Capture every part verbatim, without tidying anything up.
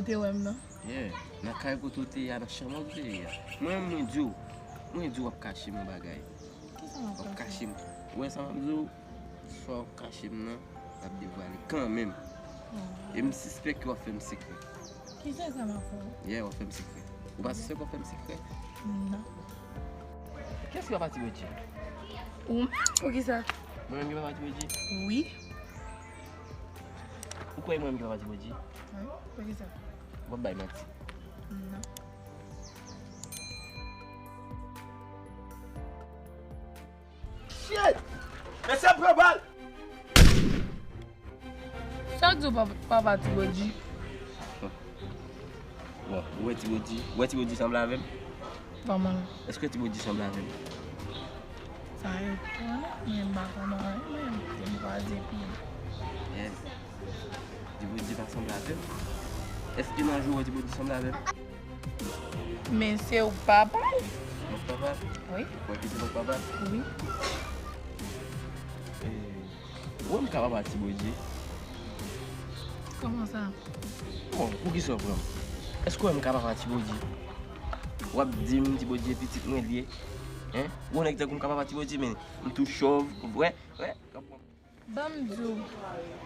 Ou te wè m nan? Yeah, nan kay kote w te ye a, nan chanm w te ye a. Mwen, mwen di w, mwen di w w ap kache m yon bagay. Kisa m ap kache? W ap kache m. Ou wè sa m ap di w? Sa w ap kache m nan, m ap devwale kanmenm. Oh. E m sispèk ke w ap fè m sekrè. Kisa sa m ap fè w? Yeah, w ap fè m sekrè. Ou pa sispèk w ap fè m sekrè? Non. Kiyès ki papa Ti Bondye? Ou menm, poukisa? Mwen menm ki papa Ti Bondye? Wi. Ou kwè mwen menm ki papa Ti Bondye? Wi, poukisa? W ap bay manti. Non. Shit! Mesye, m pran bal! Sa k di w papa, papa Ti Bondye? Bon, ou wè Ti Bondye? Ou wè Ti Bondye sanble avè m? Kòman? Èske Ti Bondye sanble avè m? Sa etone, mwen m pa konn anyen menm, se m kwaze pye m. Yes. Ti Bondye pa sanble avè m? Èske nan jou ou wè Ti Bondye sanble avè m? Men se ou k papa l. Mwen k papa l? Wi. Ou kwè ke se mwen k papa l? Wi. Eh, ou wè m ka papa Ti Bondye? Kòman sa? Bon, poukisa w pran m? Èske w wè m ka papa Ti Bondye? W ap di m Ti Bondye pitit mwen l ye? Hein? Ou wè nèg tankou m ka papa Ti Bondye, men m tou chòv, vre, vre. Ban m di w,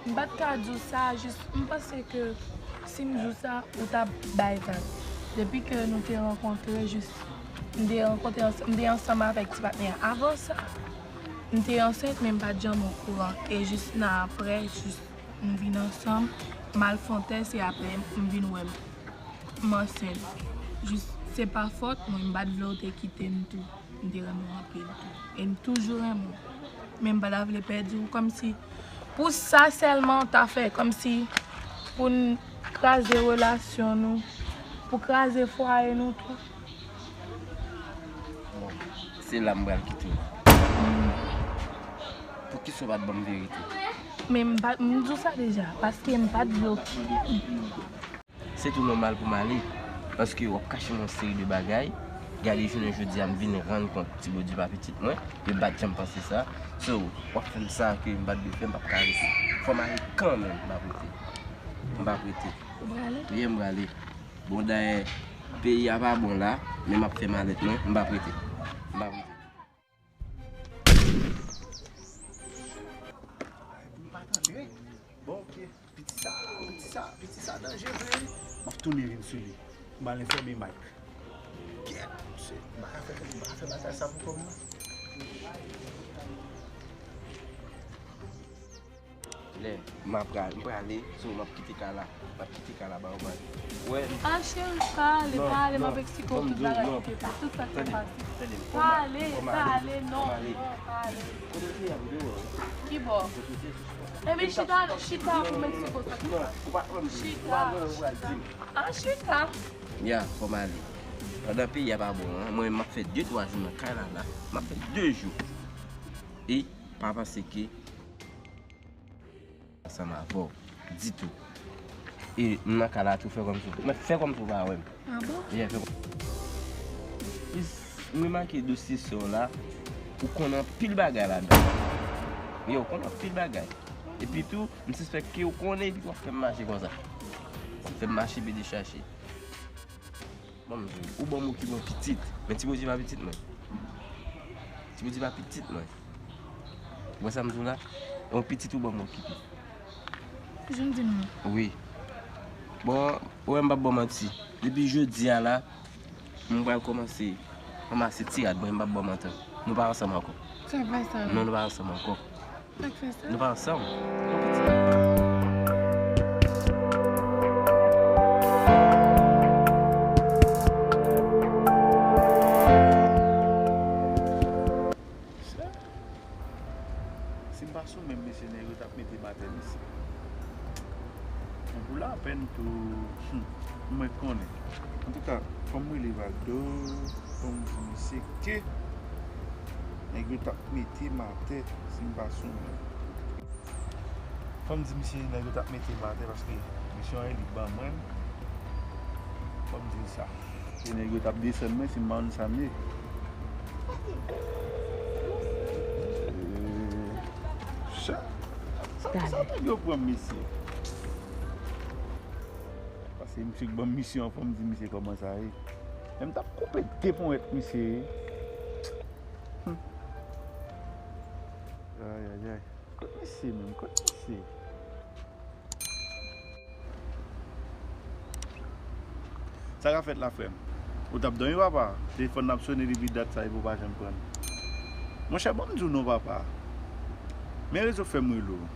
m pa t ka di w sa, jis m panse ke si m di w sa, ou t ap bay vag. Depi ke nou te rankontre, jis m te rankontre, ans- m te ansanm avèk ti patnè a. Avan sa, m te ansent, men m pa t janm okouran. E jis nan apre, jis nou vin ansanm, m al fè yon tès, e apre m vin wè m ansent. Jis, se pa fòt mwen, m pa t vle w te kite m tou. M te renmen w anpil tou. E m toujou renmen w. Men m pa ta vle pèdi w kòmsi pou sa sèlman w ta fè, kòmsi pou n kraze relasyon nou, pou kraze fwaye nou tou. Bon, se la m pral kite w. Poukisa w pa t ban m verite? Men m pa, m di w sa deja, paske m pa t vle w kite m. Se tou nòmal pou m ale, paske w ap kache m yon seri de bagay. Gade, jounen jodi a, m vin rann kont Ti Bondye pa pitit mwen, e m pa t janm panse sa. So, w ap fè m sa ke m pa t dwe fè, m p ap ka rete. Fò m ale kanmenm, m p ap rete. M p ap rete. Ou prale? Wi, m prale. Bon, dayè, peyi a pa bon la, men m ap fè malèt mwen, m p ap rete. M p ap rete. Ay, pou m pa tande. Bon, ok. Piti sa, piti sa, piti sa danje vre wi. M ap tounen vin sou li. M al enfòme Mike. Kèt, se, m pa ka fè, m pa ka fè batay sa pou kò m non. Lè m ap pral, m prale, so m ap kite kay la. M ap kite kay la ba ou pale. Wè. Ah, cheri, pa ale, pa ale, m ap eksplike w tout bagay ki te pase, tout sa ki te pase. Pa ale, pa ale, non, non, pa ale. Ki bò? Ebyen, chita, chita pou m eksplike w sa ki pase. Chita, chita. Ah, chita. Ya, fò m ale. Pandan peyi a pa bon an, mwen, m ap fè de, twa jou nan kay la, la. M ap fè de jou. E pa panse ke ansanm avè w ditou. E m nan kay la tou, fè kòmsi w, men fè kòmsi w pa wè m. Ah bon? Yeah, fè kòm. Plis, m remake dosye sè w la, ou konnen anpil bagay ladan. Yeah, ou konnen anpil bagay. Epi tou, m sispèk ke ou konnen epi w ap fè m mache konsa. Fè m mache pede chache. Bon, m di w, ou ban m okipe yon pitit, men Ti Bondye pa pitit mwen. Ti Bondye pa pitit mwen. Ou wè sa m di w la? Yon pitit ou ban m okipe. Jan di m nan. Wi. Bon, ou wè m p ap ba w manti. Depi jodi a la, m pral kòmanse ranmase ti rad mwen, m p ap ba w manti. Nou pa ansanm ankò. Se pa sa. Non, nou pa ansanm ankò. Sa k fè sa? Nou pa ansanm. Sa, si m pa sou menm mesye nèg yo t ap mete m atè mesye. Bon, pou lapèn tou, hmm, mwen konnen. Antouka, fò m rele Valdo, fò m di misye ke nèg yo t ap mete m atè si m pa sou menm. Fò m di misye nèg yo t ap mete m atè paske misyon an li ban mwen. Fò m di l sa. Se nèg yo t ap desann mwen si m pa konn sa m ye. Eh, sa, sa, sa nèg yo pran m, mesye. Se misye ki ban m misyon an, fò m di misye kòman sa ye. Men m t ap koupe de ponyèt misye. Hmm. Ay, ay, ay. Kot misye menm? Kot misye? Sa k ap fèt la, frè m? Ou t ap dòmi, papa? Telefòn nan ap sone depi dat sa epi ou pa janm pran l. Monchè, ban m di w non, papa. Men rezon k fè m rele w.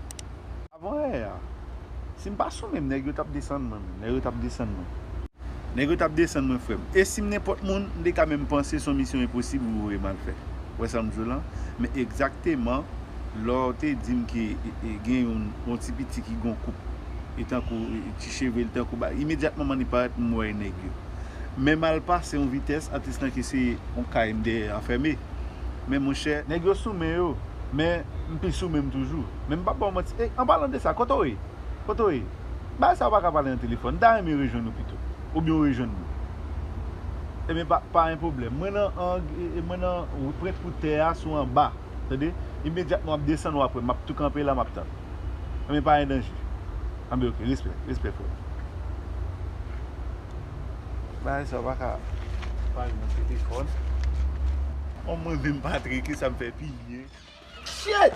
Avan yè a, si m pa sou menm, nèg yo t ap desann mwen, menm. Nèg yo t ap desann mwen. Nèg yo t ap desann mwen, frè m. E si m nenpòt moun, m te ka menm panse se yon misyon enposib ou voye m al fè. Ou wè sa m di w lan? Men egzakteman, lè w te di m ke, e, e, gen yon, yon ti piti ki gon koup, e tankou, e, ti cheve l tankou ba, imedyatman m annik parèt, m wè nèg yo. Men m al pase yon vitès, atis lan ke se yon kay m dèyè a fèmen. Men monchè, nèg yo sou men yo, men m pi sou men m toujou. Men m p ap ba w manti. E, an palan de sa, kote w ye? Kote w ye? Bagay sa yo pa ka pale nan telefòn. M ta renmen rejwenn ou pito. Oubyen w rejwenn mwen. Ebyen, pa, pa gen pwoblèm. Mwen nan ang, e, e, mwen nan pwent wout tè a sou anba. Tande? Imedyatman w ap desann, w ap wè. M ap tou kanpe la, m ap tann. Ebyen, pa gen danje. Anben, oke. Respè. Respè, frè. Bagay sa yo pa ka pale nan telefòn. Bon, mwen menm, Patrick, sa m fè piye. Shit!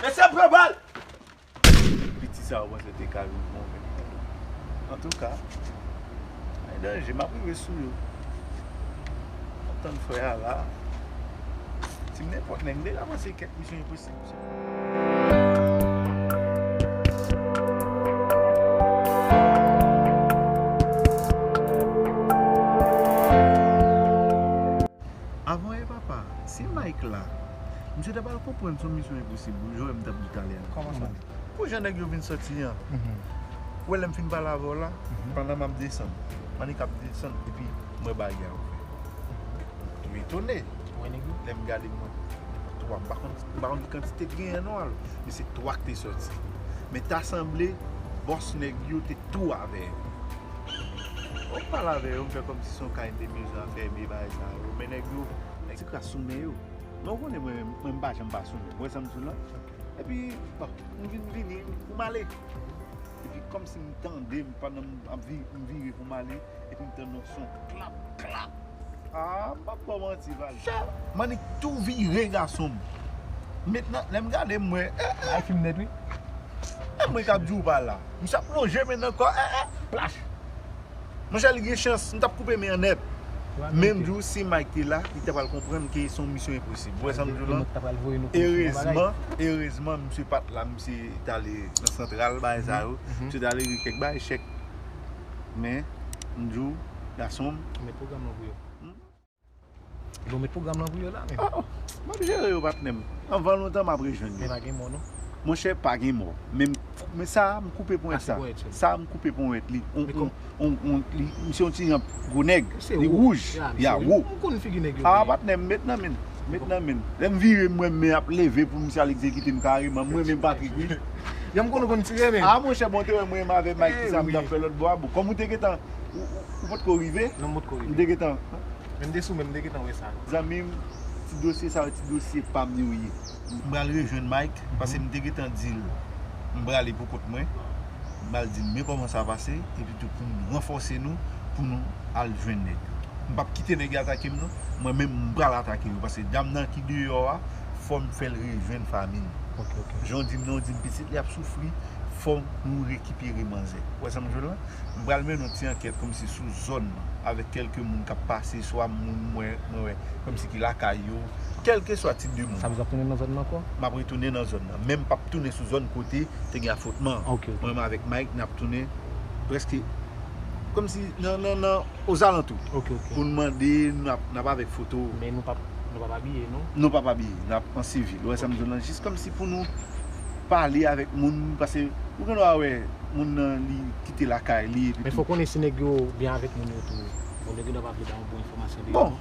Mesye, pran bal! Piti sa yo panse te ka vin konvenk mwen. Antouka, pa gen danje, m ap rive sou yo. M ap tann frè a la. Si m nenpòt nèg, m deja panse kèk misyon enposib. Avan yè, papa, si Mike la, misye ta pral konprann se yon misyon enposib, jan m t ap di w talè a. Kòman sa? Pou jan nèg yo vin sòti an. Mhm. Ou wè lè m fin pale avè w la, mhm, pandan m ap desann, m annik ap desann, epi m wè bagay a ouvè. M etone. Ou wè nèg yo? Lè m gade, m wè twa, m pa konn, m pa konn ki kantite k genyen non, al. Men se twa k te sòti. Men ta sanble bòs nèg yo te tou avè yo. Ou pale avè yo, m fè kòmsi se yon kay m te bezwen afèmen bagay sa yo. Men nèg yo, nèg ti kras sou men yo. Men ou konnen mwen, mwen m pa janm pa sou men. Ou wè sa m di w lan? Epi, bon, m vin vini pou m ale. Epi kòmsi m tande, m pandan m ap vi-, m vire pou m ale, epi m tande yon son klap, klap. Ah, m p ap ba w manti, Val. Chè, m annik tou vire, gason m. Mentnan, lè m gade, m wè, eh, eh. Ay, fim nèt, wi. E mwen k ap di w pa la. Misye ap lonje men nan kò, eh, eh, plach. Monchè, li gen chans, m t ap koupe men an nèt. Men m di w, si Mike te la, li ta pral konprann ke se yon misyon enposib. Ou wè sa m di w lan? Erezman, erezman, misye pa t la, misye t ale nan santral, bagay sa yo. Mhm. Misye t ale regle kèk bagay, chèk. Men, m di w, gason m. Ou met pwogram lan pou yo. Hmm? Bon, met pwogram lan pou yo la, men. Oh, oh. M ap jere yo, patnè m. Anvan lontan, m ap rejwenn yo. Men pa gen mò, non. Monchè, pa gen mò. Men, men sa, m koupe ponyèt sa. Sa, m koupe ponyèt li. On, on, on, on, li, misye yon ti jan gwo nèg. Li wouj. Li a wo. M konn figi nèg yo. Ah, patnè m, met nan men. Met nan men. Lè m vire, m wè men ap leve pou misye al egzekite m kareman. M renmen Patrick, wi. Jan m konn, konn tire, men. Ah, monchè, bon, te wè mwen menm avè Mike, ki sa m t ap fè lòt bò a. Bon, kòm ou te gentan, ou, ou, ou potko rive? Non, m potko rive. M te gentan. Men m te sou, men m te gentan wè sa. Zanmi m, ti dosye sa yo, ti dosye pa m yo ye. M pral rejwenn Mike, paske m te gentan di l, m prale pou kont mwen. M pral di l, men kòman sa pase, epi tou pou nou ranfòse nou, pou nou al jwenn nèg yo. M p ap kite nèg yo atake m, non. Mwen menm, m pral atake yo, paske dam nan ki deyò a, fò m fè l rejwenn fanmi l. Ok, ok. Jan w di m nan, w di m pitit li ap soufri, fò nou rekipere manzè. Ou wè sa m di w lan? M pral mennen yon ti ankèt kòmsi sou zòn nan, avèk kèlke moun k ap pase, swa moun mwen, mwen wè, kòmsi ki lakay yo, kèlkeswa tip de moun. Sa vle di w ap tounen nan zòn nan ankò? M ap retounen nan zòn nan, men m p ap tounen sou zòn kote te gen afwontman an. Ok, ok. Mwen menm avèk Mike, n ap tounen prèske kòmsi nan, nan, nan ozalantou. Ok, ok. Pou n mande, n ap, n ap avèk foto. Men nou p ap, nou p ap abiye, non? Nou p ap abiye, n ap an sivil. Ou wè sa m di w lan? Jis kòmsi pou nou pale avèk moun, paske ou gen dwa wè moun nan li kite lakay li, epi tou. Men fò w konnen si nèg yo byen avèk moun yo tou. Bon, nèg yo nan pa vle ba yon bon enfòmasyon de yo. Bon,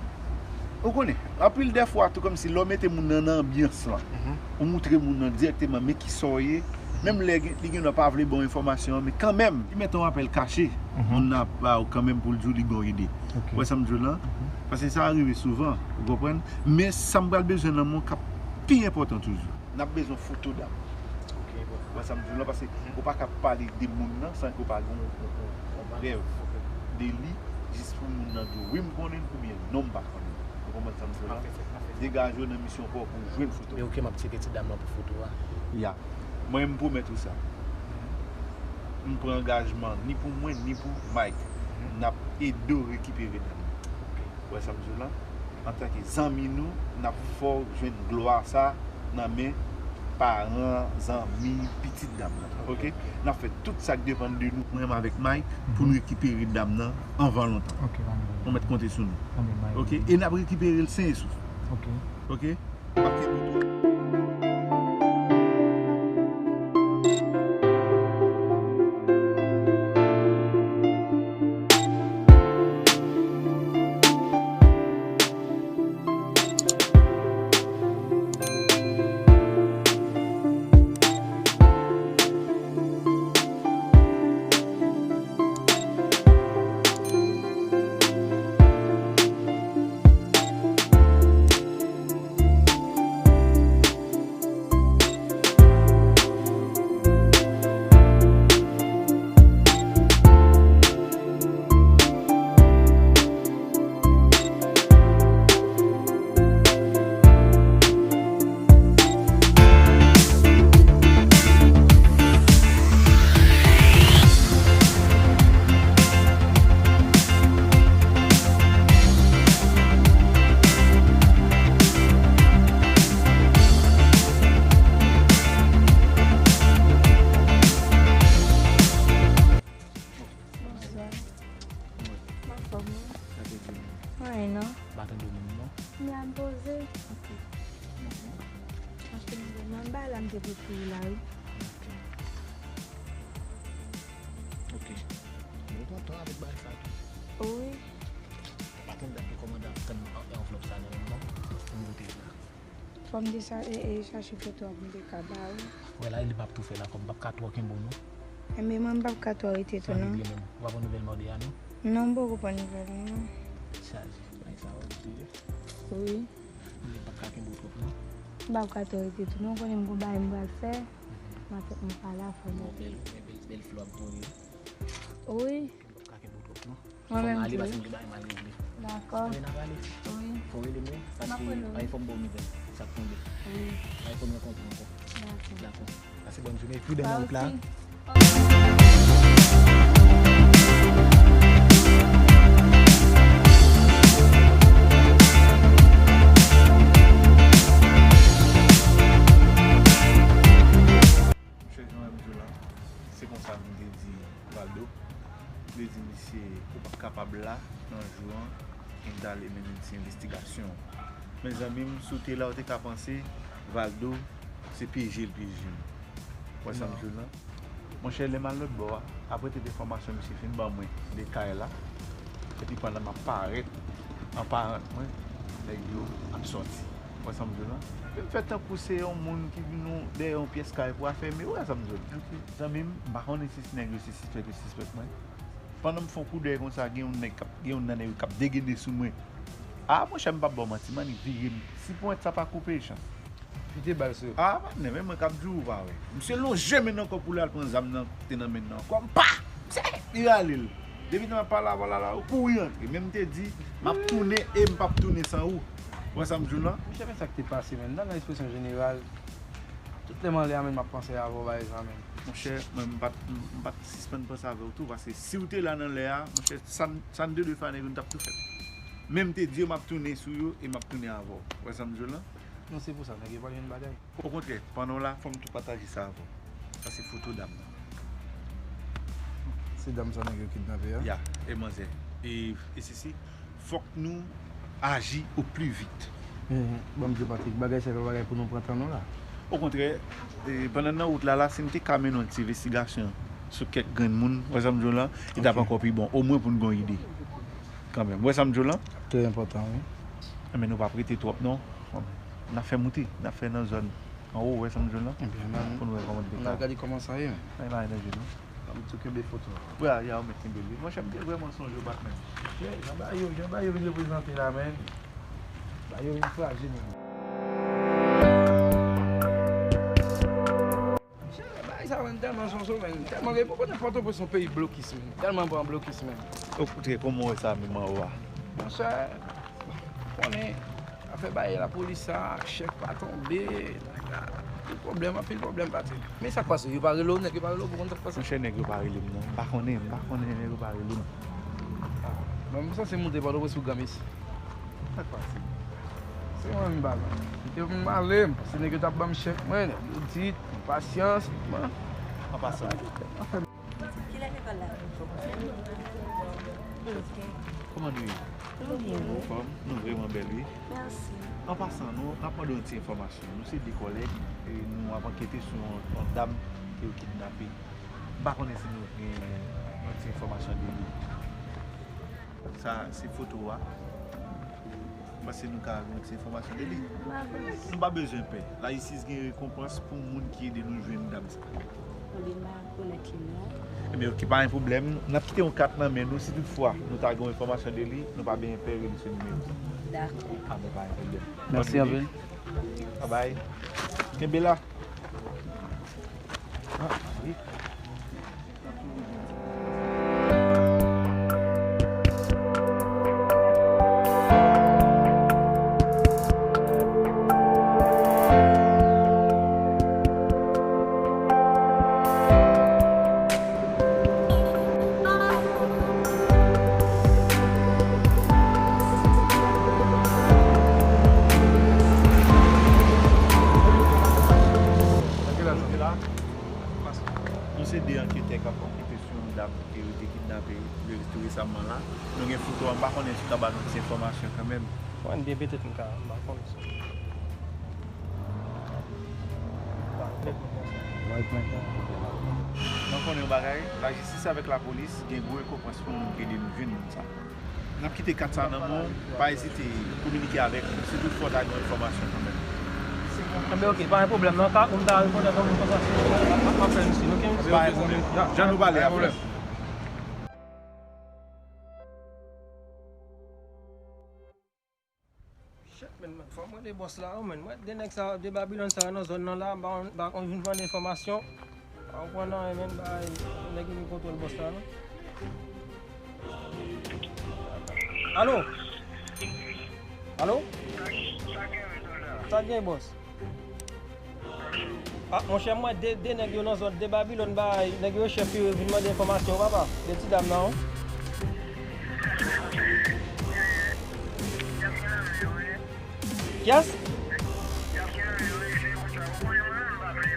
ou konnen, anpil dè fwa tou kòmsi lè w mete moun nan nan anbyans lan, mhm, ou moutre moun nan dirèkteman men kisa w ye, menm lè gen, li gen dwa pa vle ba w enfòmasyon an, men kanmenm, li mete yon apèl kache, mhm, moun nan ap ba w kanmenm pou l di w li ba w ide. Ok. Ou wè sa m di w lan? Mhm. Paske sa rive souvan, ou konprann? Men sa m pral bezwen nan men w k ap pi enpòtan toujou. N ap bezwen foto dam. Ok, bon. Ou wè sa m di w lan? Paske ou pa ka pale de moun nan san ke w pa gen yon, yon, yon, yon prèv. Ok. De li, jis pou moun nan di w, wi, m konnen l, oubyen non, m pa konnen l. Ou konprann sa m di w la? Degaje w nan misyon pa w pou w jwenn foto. Men oke, m ap tcheke ti dam nan pou foto a. Ya. Mwen, m pwomèt ou sa. M pran angajman ni pou mwen, ni pou Mike. N ap ede w rekipere dam nan. Ou wè sa m di w la? Antanke zanmi nou, n ap fè w jwenn glwa sa nan men paran, zanmi, pitit dam nan. Oke? N ap fè tout sa k depann de nou, mwen menm avèk Mike, pou n rekipere dam nan anvan lontan. Ou mèt konte sou nou. Oke? E n ap rekipere l sen e souf. Oke? Oke? N ap kenbe w. Bonswa. Anfòm, wi. Anyen non. M pa tande w menm non. M la m poze. Ok. Paske m, m anba la, m te pou kouri la, wi. Ok. Ok. Ou kontan avèk bagay sa tou? Wi. M pa tande dat pou kòmandan ap tann anvlòp sa nan men m non. Pou m vote la. Fò m te sa, e, e, chache foto a pou m te ka ba ou. Wè la, li p ap tou fè la, kòm m p ap ka twò kenbe w non. Enben, mwen, m p ap ka twò rete tou non. Sa vle di menm, ou pa pran nouvèl mòde a non? Non, m poko pran nouvèl li non. Chaje, bagay sa wè, ou serye? Wi. Li p ap ka kenbe w twòp non. M p ap ka twò rete tou non, ou konnen m gon bagay m pral fè. M ap fèk m pale avè w. Bon, bèl, bèl, bèl flò ap voye. Wi. M p ap ka kenbe w twòp non. Mwen menm tou. Fò m ale paske m gen bagay m al regle. Dakò. Anben n a pale. Wi. Fò w rele mwen paske m ap rele w, wi. Ay, fò m ba w nouvèl sa k tonbe. Wi. Ay, fò n rankontre ankò. Dakò. Dakò. Pase bòn jounen, pridè nan wout la. Ou osi. Monchè, jan m ap di w la, se konsa m te di Valdo. M te di misye, ou p ap kapab la nan jou an pou m t ale mennen ti envestigasyon an. Men zanmi m, si w te la, ou te ka panse Valdo se pyeje l pyeje m. Ou wè sa m di w la? Monchè, lè m al lòt bò a, apre tout enfòmasyon misye fin ban mwen de kay la, epi pandan m ap parèt an parant mwen, nèg yo ap sòti. Ou wè sa m di w la? Epi m fè tankou se yon moun ki vin dèyè yon pyès kay pou afème, ou wè sa m di w la? Zanmi m, m pa konnen si se nèg yo se sispèk yo sispèk mwen. Pandan m fè yon koudèy konsa, gen yon nèg k ap, gen yon nan nèg yo k ap degene sou mwen. A, monchè, m p ap ba w manti, m annik vire m. Si pwent sa pa koupe, chans. Fite bal sou yo. A, patnè, men mwen k ap di w, ou pa wè. Misye lonje men nan kò pou l al pran zam nan ki te nan men l nan ankò. M pa! Li rale l. Depi nan m ap pale avè w la, la, ou kouri antre. Men m te di, m ap tounen e m p ap tounen san ou. Ou wè sa m di w la? Monchè, men sa k te pase, men. M t al nan ekspresyon jeneral. Tout lè m anlè a, men, m ap panse avè w, bagay sa, men. Monchè, mwen, m pa t, m pa t sispann panse avè w tou, paske si w te la nan lè a, monchè, sa n, sa n de de fwa nèg yo n t ap tou fèt. Men m te di yo, m ap tounen sou yo e m ap tounen avè w. Ou wè sa m di w la? Non, se pou sa, nèg yo pral jwenn bagay. Okontrè, pandan w la, fò m tou pataje sa avè w. Sa se foto dam nan. Se dam sa nèg yo kidnape a? Ya, e manzè. E, e Sisi, fòk nou aji o pli vit. Mhm. Ban m di w, Patrick, bagay sa pa bagay pou nou pran tan non la. Okontrè, e, pandan n nan wout la, la, si n te ka mennen yon ti envestigasyon sou kèk grenn moun, wè sa m di w la, li t ap ankò pi bon, omwen pou n gen yon ide. Kanmenm, wè sa m di w la? Trè enpòtan, wi. Enben, nou p ap rete twòp non. N ap fè moute, n ap fè nan zòn anwo, wè sa m di w la? Ebyen, pou nou wè kòman n te ka. N ap gade kòman sa ye, men. Ay, pa gen danje non. Ban m tou kenbe foto a. Wè, a, ya, ou mèt kenbe li. Monchè, m te vrèman sonje w, Batman. Monchè, jan bagay yo, jan bagay yo vin reprezante la, men. Bagay yo vin fraje, men. Monchè, bagay sa, men, tèlman sonso, men. Tèlman gen, pou konnen Pòtoprens se yon peyi blokis, men. Tèlman pran blokis, men. Oke, kòman w wè sa menm anwo a? Monchè, konnen afè bagay lapolis sa, chèk pa tonbe, nèg la, anpil pwoblèm, anpil pwoblèm, patnè. Men sa k pase, yo pa rele w, nèg yo pa rele w, pou konn sa k pase? Monchè, nèg yo pa rele m non. M pa konnen, m pa konnen, nèg yo pa rele m. Ah, bon, m sanse monte Pòtoprens pou Granmesi. Sa k pase? Se mwen menm, baba. Depi m ale, m panse nèg yo t ap ban m chèk mwen, nèg yo di, pasyans, mwen. An pasan. Kilè lekòl la? Kòman nou ye? Nou byen, wi. Anfòm? Nou vrèman bèl, wi. Mèsi. An pasan, nou, n ap mande yon ti enfòmasyon. Nou se de kòlèg, e nou ap ankete sou yon, yon dam ke yo kidnape. M pa konnen si nou gen yon ti enfòmasyon de li. Sa se foto a. M panse nou ka gen ti enfòmasyon de li. Nou pa bezwen pè. Lajistis gen rekonpans pou moun ki ede nou jwenn dam sa. Ebyen, oke, pa gen pwoblèm. N ap kite yon kat nan men nou. Si toutfwa nou ta gen yon enfòmasyon de li, nou pa bezwen pè, rele sou nimewo sa. Dakò. A, men pa gen pwoblèm. Mèsi anpil. Babay. Kenbe la. Ah, wi. Nou se de anketè k ap ankete sou yon dam ke yo te kidnape tou resaman la. Nou gen foto a, m pa konnen si w ka ba nou ti enfòmasyon kanmenm. Mwen, de petèt m ka, m pa konnen sa. Mwen konnen yon bagay, lajistis avèk lapolis gen gwo rekonpans pou moun ki ede nou jwenn moun sa. N ap kite kat sa nan men w, pa ezite kominike avèk nou si toutfwa w ta gen yon enfòmasyon kanmenm. Enben, oke, pa gen pwoblèm non, ka, ou m ta rekonèt yon moun konsa, si m ap fè misye, oke? Pa gen pwoblèm. Jan nou pale a, frè. Shit, men, men, fò mwen rele bòs la, wi, men. Mwen, de nèg sa, de Babilòn sa, nan zòn nan la, ba, ba, konn vin mande enfòmasyon. Pa konprann anyen, men, bay, nèg yo gen kontwòl bòs la, non. Alo? Alo? Sa gen, bòs? Ah, monchè, m wè de, de nèg yo nan zòn de Babilòn bay, nèg yo chèf yo vin mande enfòmasyon, papa. De ti dam nan, wi. Kiyès?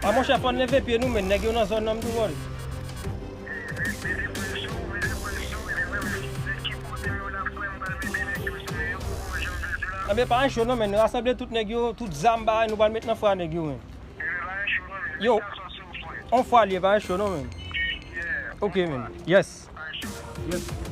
Ah, monchè, fò n leve pye nou, men nèg yo nan zòn nan, m di w. Enben, pa gen cho non, men. Rasanble tout nèg yo, tout zam, bagay, nou pral met nan fwa nèg yo, men. Yo, on fwa l ye, pa gen cho non, men. Ok, men. Yes. Yes.